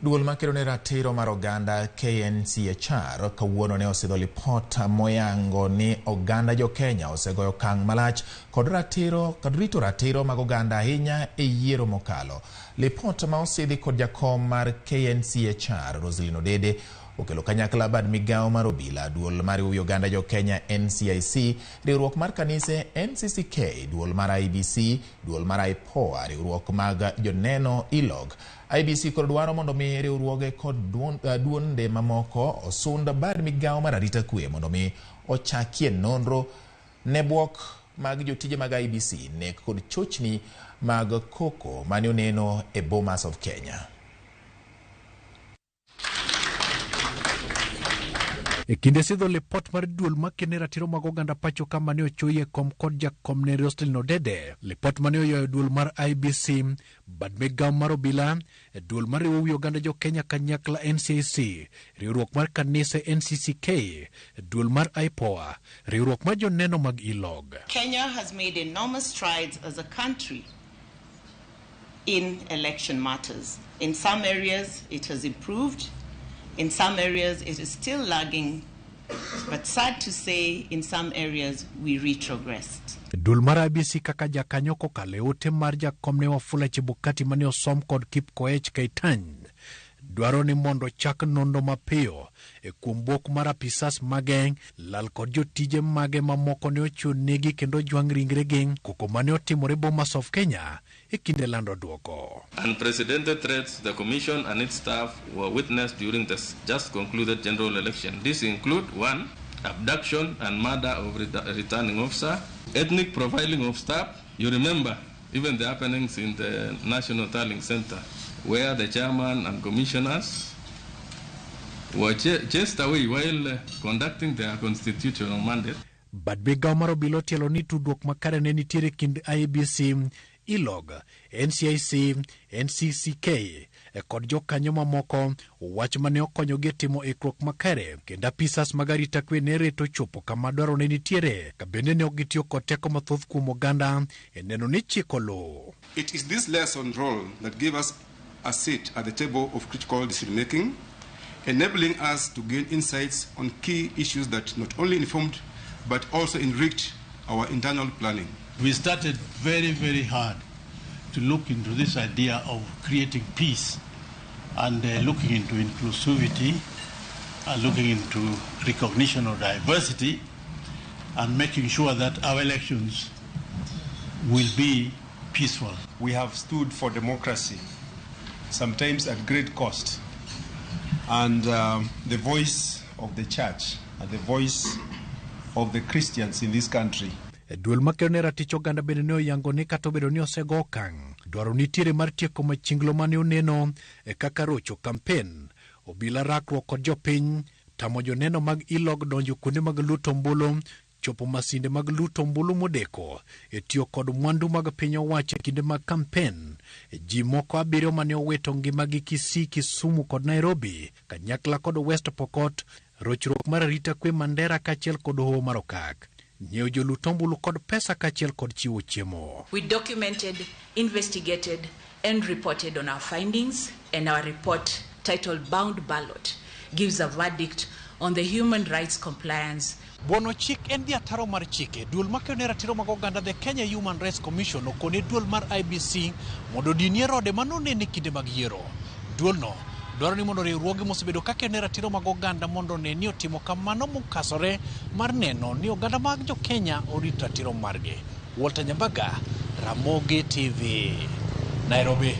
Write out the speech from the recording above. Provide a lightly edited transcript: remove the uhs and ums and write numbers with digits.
Duol makedo ne ratiro mar oganda KNCHR kawuono ne osidho lipot moyango ni oganda jo Kenya osegoyo okang' malach kod ratiro kod rito ratiro mag oganda ahinya e yiero mokalo. Lipot ma osidhi kod jakom mar KNCHR Roselyn Odede okelo kanyakla bad migawo mar obila, duol mar riwo oganda jo Kenya NCIC, riwruok mar kanise NCCK, duol mar IEBC, duol mar IPOA, riwruok mag joneno ILOG. IEBC koro dwaro mondo mi riwruoge kod duonde mamoko osund bad migawo mar arita kwe mondo mi ochakie nonro ne buok mag jotije mag IEBC nek kod chochni mag koko mane oneno e Bomas of Kenya. E kinde sidho lipot mar duol makene ratiro mag oganda pacho ka mane ochoyi e kom kod jakom ne Roselyn Odede. Lipot mane oyoyo duol mar IEBC, bad migawo mar obila, duol mariwo wi oganda jo Kenya kanyakla NCIC, riwruok mar kanise NCCK, duol mar IPOA, riwruok mar joneno mag ILOG. Kenya has made enormous strides as a country in election matters. In some areas, it has improved. In some areas, it is still lagging. But sad to say, in some areas, we retrogressed. Duol mar IEBC kaka jakanyo kokalo e ote mar jakom ne Wafula Chebukati mane osom kod Kipkoech Keitany dwaro ni mondo chak nonro mapiyo e kuom buok mar apisas mage lal kod jotije mage mamoko ne ochiw negi kendo jwang' ringregi koko mane otimore Bomas of Kenya e kinde lando duoko. Unprecedented threats to the Commission and its staff were witnessed during the just concluded general election. These include 1. Abduction and murder of returning officer, ethnic profiling of staff. You remember even the happenings in the National Tallying Center, where the chairman and commissioners were chased away while conducting their constitutional mandate. Bad migawo mar obila otielo ni tudruok makare ne nitiere kind IEBC, ILOG, NCIC, NCCK kod jokanyo mamoko, wach mane okonyogi e timo ikruok makare kendo apisas mag arita kwe ne reto chopo kama dwaro ne nitiere ka bende ne ok gitiyo kod teko mathoth kuom oganda e neno ni chik oluw. It is this liaison role that gave us a seat at the table of critical decision making, enabling us to gain insights on key issues that not only informed but also enriched our internal planning. We started very, very hard to look into this idea of creating peace and looking into inclusivity and looking into recognition of diversity and making sure that our elections will be peaceful. We have stood for democracy, sometimes at great cost. And the voice of the church and the voice of the Christians in this country. Duol makedo ne ratich oganda bende ne oyango ni kata obedo ni osego okang' dwaro nitiere mar tieko machinglo mane oneno e kaka rocho kampen obila rakruok kod jopiny tamo joneno mag ILOG donjo kuonde mag luto ombulu chopo masinde mag luto ombulu modeko e tiyo kod mwandu mag piny owacho e kinde mag kampen. Ji moko 7 mane owito ngimagi Kisii, Kisumu kod Nairobi kanyakla kod West Pokot, rochruok mar arita kwe Mandera kaachiel kod Hoho mar Okak, nyiewo jolut ombulu kod pesa kaachiel kod chiwo chiemo. We documented, investigated and reported on our findings, and our report titled Bound Ballot gives a verdict on the human rights compliance. Buono chik en dhi ataro mar chike. Duol makedo ne ratiro mag oganda The Kenya Human Rights Commission okone duol mar IEBC mondo odinie rode manonene kinde mag yiero. Duolno dwaro ni mondo riwruoge mosebedo kakedo ne ratiro mag oganda mondo one ni otimo kamano mokasore mar neno ni oganda mag jo Kenya orit ratiro margi. Walter Nyambaga, Ramogi TV, Nairobi.